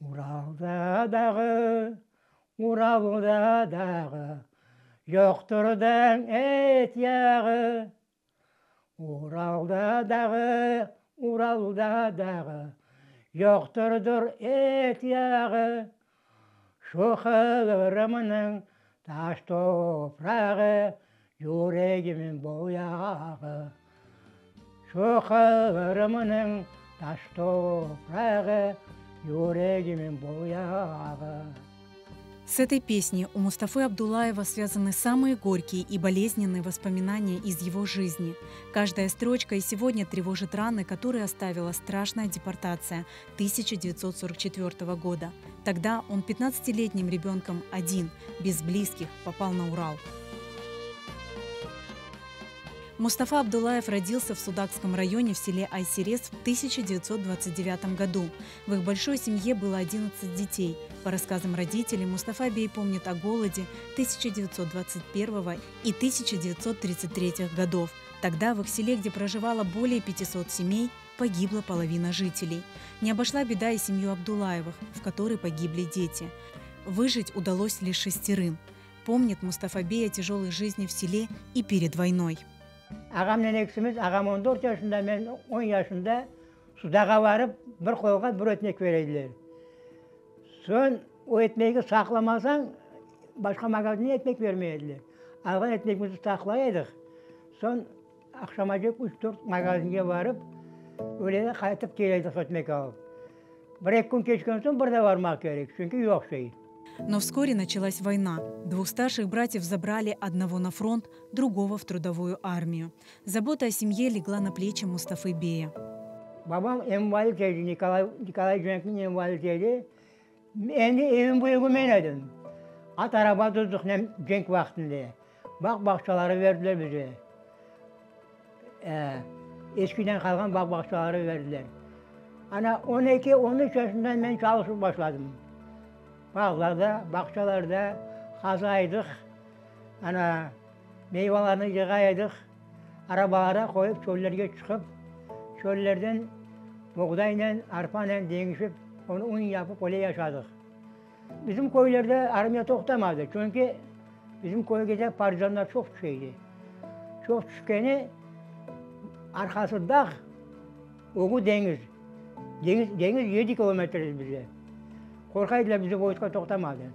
Uralda dağı, Uralda dağı, Yoqtır da et yağı. Uralda dağı, Uralda dağı, Yoqtırdır et yağı. Şu Qırımnıñ taş toprağı, Yüregimiñ boyağı. Şu Qırımnıñ taş toprağı, Yüregimiñ boyağı. С этой песней у Мустафы Абдулаева связаны самые горькие и болезненные воспоминания из его жизни. Каждая строчка и сегодня тревожит раны, которые оставила страшная депортация 1944 года. Тогда он 15-летним ребенком один, без близких, попал на Урал. Мустафа Абдулаев родился в Судакском районе в селе Айсерес в 1929 году. В их большой семье было 11 детей. По рассказам родителей, Мустафа Бей помнит о голоде 1921 и 1933 годов. Тогда в их селе, где проживало более 500 семей, погибла половина жителей. Не обошла беда и семью Абдулаевых, в которой погибли дети. Выжить удалось лишь шестерым. Помнит Мустафа Бей о тяжелой жизни в селе и перед войной. Ağamnen ekisimiz, ağam 14 yaşında, men 10 yaşında, Sudaqqa barıp, bir qolğa bir ötmek bere ediler. Soñ o ötmegi saqlamasañ, başqa magazinde ötmek bermey ediler. Alğan ötmegimizni saqlay edik. Soñ aqşamacıq üç-dört magazinge barıp, öyle de qaytıp kele edik ötmek alıp. Bir-eki kün keçken soñ bir de barmaq kerek, çünki yoq şey. Но вскоре началась война. Двух старших братьев забрали одного на фронт, другого в трудовую армию. Забота о семье легла на плечи Мустафы Бея. Babam invalid edi, Nikolay, Nikolay cenkniñ invalid edi. Endi evniñ büyügi men edim. At araba tuttıq cenk vaqtında. Bağ-bağçaları berdiler bize. Eskiden qalğan bağ-bağçaları berdiler. Ana, on eki, on üç yaşından men çalışıp başladım. Bağlarda, bağçalarda qazaydıq, ana, meyvalarnı yığaydıq, arabalara qoyıp çöllerge çıqıp, çöllerden boğdaynen, arpanen deñişip, onı un yapıp öyle yaşadıq. Bizim köylerde armiya toqtamadı, çünki bizim köyge de partizanlar çoq tüşe edi. Çoq tüşkeni, arqası dağ, ögü deñiz. Deñiz, deñiz yedi kilometr edi bize. Qorqa ediler, bizi voyska toqtamadı.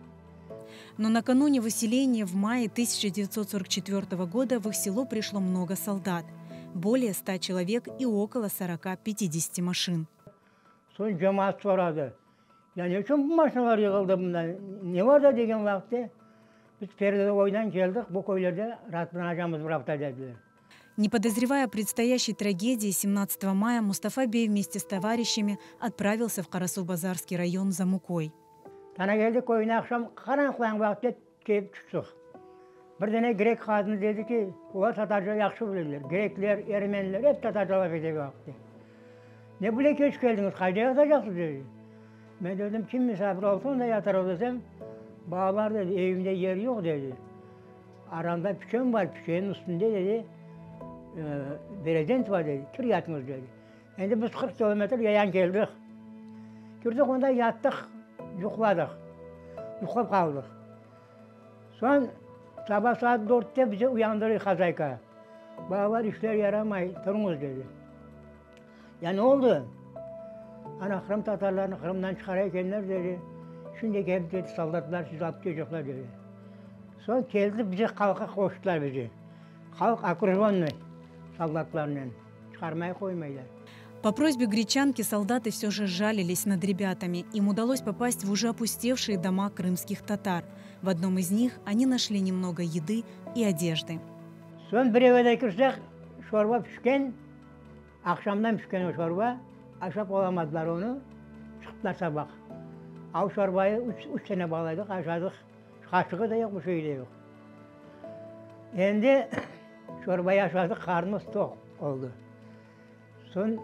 Но накануне выселения в мае 1944 года в их село пришло много солдат. Более 100 человек и около 40-50 машин. Soñ cemaat soradı, Ya ne içün bu maşinalar yığıldı mında, ne var da degen vaqıtte, biz peredovoydan keldik, bu köylerde raatlanacamız bir afta dediler. Не подозревая о предстоящей трагедии, 17 мая Мустафа Бей вместе с товарищами отправился в Карасу-Базарский район за мукой. Tanageldi köyüne aqşam qaranlıqlanğan vaqıtte kelip tüştik. Bir dane grek qadını dedi ki, olar tatarca yahşı bileler, grekler, ermeniler ep tatarca laf ete vaqıtte. Ne bile keç keldiñiz, qayda yatacaqsız dedi. Men dedim, kim misafir olsa, onda yatarıq desem, balalar dedi, evimde yer yoq dedi. Aranda piçen bar, piçenniñ üstünde dedi, brezent bar dedi, kir yatıñız dedi. Endi biz 40 kilometr yayan keldik. Kirdik onda yattıq, yuqladıq. Yuqlap qaldıq. Soñ saba saat dörtte bizi uyandırdı hozâyka. Balalar, işler yaramay, turıñız dedi. Ya ne oldı? Ana, qırımtatarlarnı Qırımdan çıqara ekenler dedi. Şimdi kelip dedi, soldatlar sizi alıp ketecekler dedi. Soñ keldi, bizi halqqa qoştılar bizi. Halq okrujonnıy soldatlarnen, çıqarmay qoymaylar. По просьбе гречанки солдаты все же сжалились над ребятами. Им удалось попасть в уже опустевшие дома крымских татар. В одном из них они нашли немного еды и одежды. Soñ bir evge kirsek, şorba pişken, aqşamdan pişken o şorba, aşap olamadılar onı, çıqtılar sabah. A o şorbayı üç, üç sene bağlaydıq, aşadıq. Qaşığı da yoq, bir şeyi de yoq. Endi şorbayı aşadıq, qarnımız toq oldı. Soñ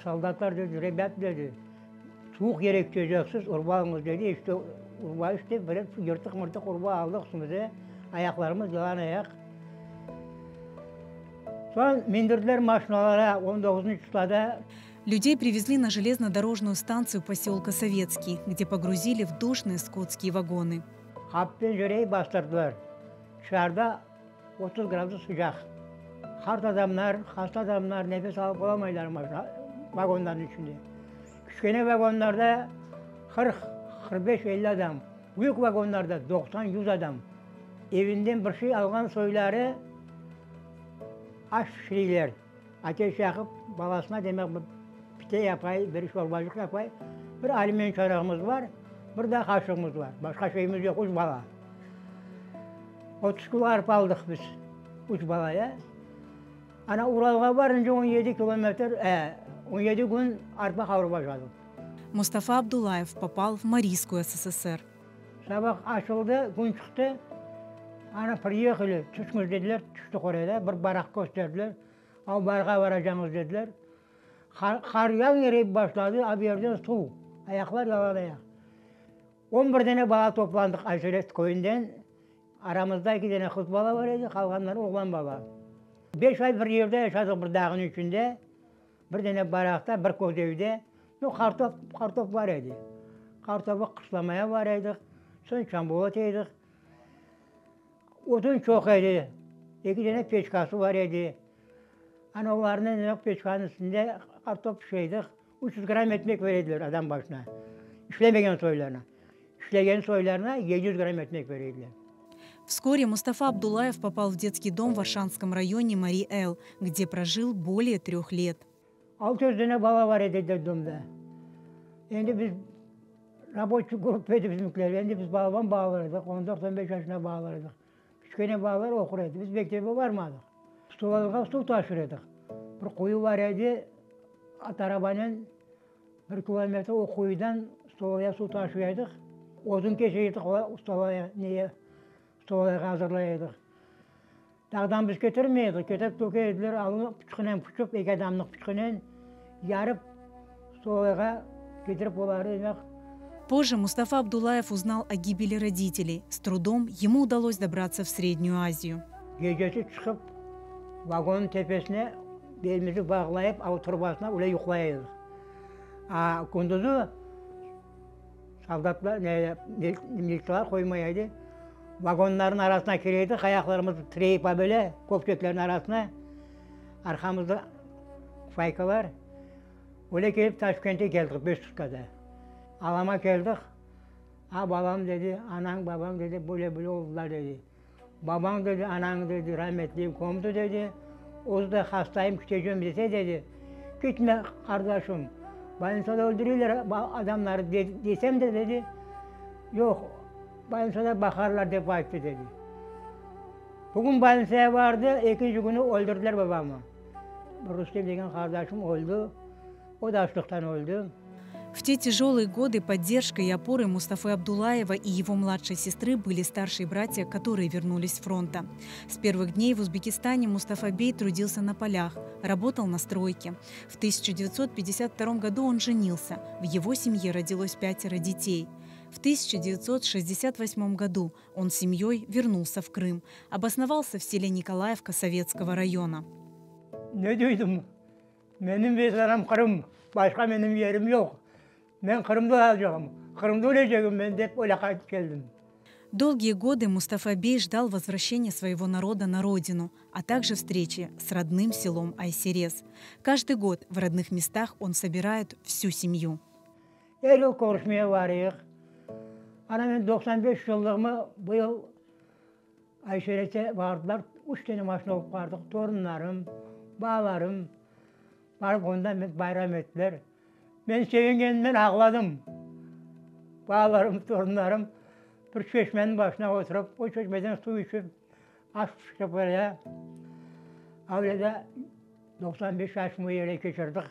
soldatlar dedi, Rebât, dedi, suvuq yere keteceksiz, urba alıñız, dedi. İşte, urba işte, bir yırtıq-mırtıq urba aldıq üstümize, ayaqlarımız yalan ayaq. Soñ mindirdiler maşinalara, on doquzıncı çislada. Людей привезли на железнодорожную станцию поселка Советский, где погрузили в душные скотские вагоны. Qapı pencereyi bastırdılar. Tışarıda 30 gradus sıcaq. Qart adamlar, hasta adamlar nefes alıp olamaylar vagonlarnıñ içinde. Kiçkene vagonlarda 40, 45, 50 adam, büyük vagonlarda 90, 100 adam. Evinden bir şey alğan soyları aş pişireyler. Ateş yaqıp, balasına demek bir pite yapay, bir şorbacıq yapay. Bir alümin çorağımız bar, bir de qaşığımız bar. Başqa şeyimiz yoq, üç bala. 30 kilo arpa aldıq biz, üç balaya. Ana Uralğa barınca 17 kilometr, 17 kün arpa qavurıp aşadıq. Mustafa Abdullayev попал в Марийскую СССР. Sabah açıldı, kün çıqtı. Ana приехали, tüşüñiz dediler, tüştik oraya bir barak kösterdiler. O barğa baracağıñız dediler. Qar yañı eriyip başladı, a bu yerden suv, ayaqlar yalan ayaq. 11 dane bala toplandıq Ayserez köyünden. Aramızda eki dane qız bala bar edi, qalğanları oğlan bala. 5 ay bir yerde yaşadıq, bir dağnıñ içinde. Bir dane barakta, bir köz evde. Nu, qartop, qartop bar edi. Qartopı qışlamaya bar edik. Soñ çambolat edik. Odun çoq edi. Eki dane peçkası bar edi. Ana olarnı peçkanıñ üstünde qartop pişireydik. 300 gramm ekmek berediler adam başına. İşlemegen soylarına. İşlegen soylarına 700 gramm ekmek berediler. Вскоре Мустафа Абдулаев попал в детский дом в Оршанском районе Марий-Эл, где прожил более трех лет. 600 dane bala bar edi детдомда. Endi biz рабочий группа edi bizimkiler. Endi biz balaban balalar edik. 14-15 yaşında balalar edik. Kiçkene balalar oqur edi. Biz mektepke barmadıq. Stollarğa suv taşır edik. Bir quyu bar edi, at arabanen bir kilometr o quyudan stolaya suv taşır edik. Odun kese edik, stolaya, neye, stolaya azırlay edik. Dağdan biz ketirmey edik, ketirip töke ediler, alını pıçqınen pıçıp, eki adamlıq pıçqınen yarıp stolaya ketirip olardı demek. Позже Мустафа Абдулаев узнал о гибели родителей. С трудом ему удалось добраться в Среднюю Азию. Gecesi çıqıp vagonnıñ tepesine belimizni bağlayıp, av turbasına öyle yuqlay edik. A kündüzi soldatlar, ne, militsiyalar qoymay edi. Vagonlarnıñ arasına kire edik, ayaqlarımızı tireyip böyle köpçeklerniñ arasına, arqamızda faykalar. Öyle kelip Taşkentke keldik beş sutkada. Alama keldik. A, balam dedi, anañ, babañ dedi, böyle böyle oldular dedi. Babañ dedi, anañ dedi, rametliyim kömdi dedi. Özü de hastayım ketecem dese dedi. Ketme qardaşım, больницада öldüreyler adamları desem de dedi. Yoq, больницада baqarlar dep ayttı dedi. Bugün больницaya bardı, ekinci künü öldürdiler babamı. Rustem degen qardaşım öldi. O da açlıqtan öldi. В те тяжелые годы поддержкой и опорой Мустафы Абдулаева и его младшей сестры были старшие братья, которые вернулись с фронта. С первых дней в Узбекистане Мустафа Бей трудился на полях, работал на стройке. В 1952 году он женился. В его семье родилось пятеро детей. В 1968 году он с семьей вернулся в Крым, обосновался в селе Николаевка Советского района. Ne duydum? Menim vetanım Qırım, başqa menim yerim yoq. Men Qırımda olacağım, Qırımda ölecegim men dep öyle qaytıp keldim. Долгие годы Мустафа Бей ждал возвращения своего народа на родину, а также встречи с родным селом Айсерез. Каждый год в родных местах он собирает всю семью. Er yıl körüşmeye varıyıq. Ana men 95 yıllığımı bu yıl Ayserezde bardılar. Üç tane maşina alıp bardıq. Torunlarım, balalarım barıp onda bayram ettiler. Men sevingenimden ağladım. Balalarım, torunlarım bir çeşmeniñ başına oturıp, o çeşmeden suv içip, aş pişirip öyle. Öyle de 95 yaşımı öyle keçirdik.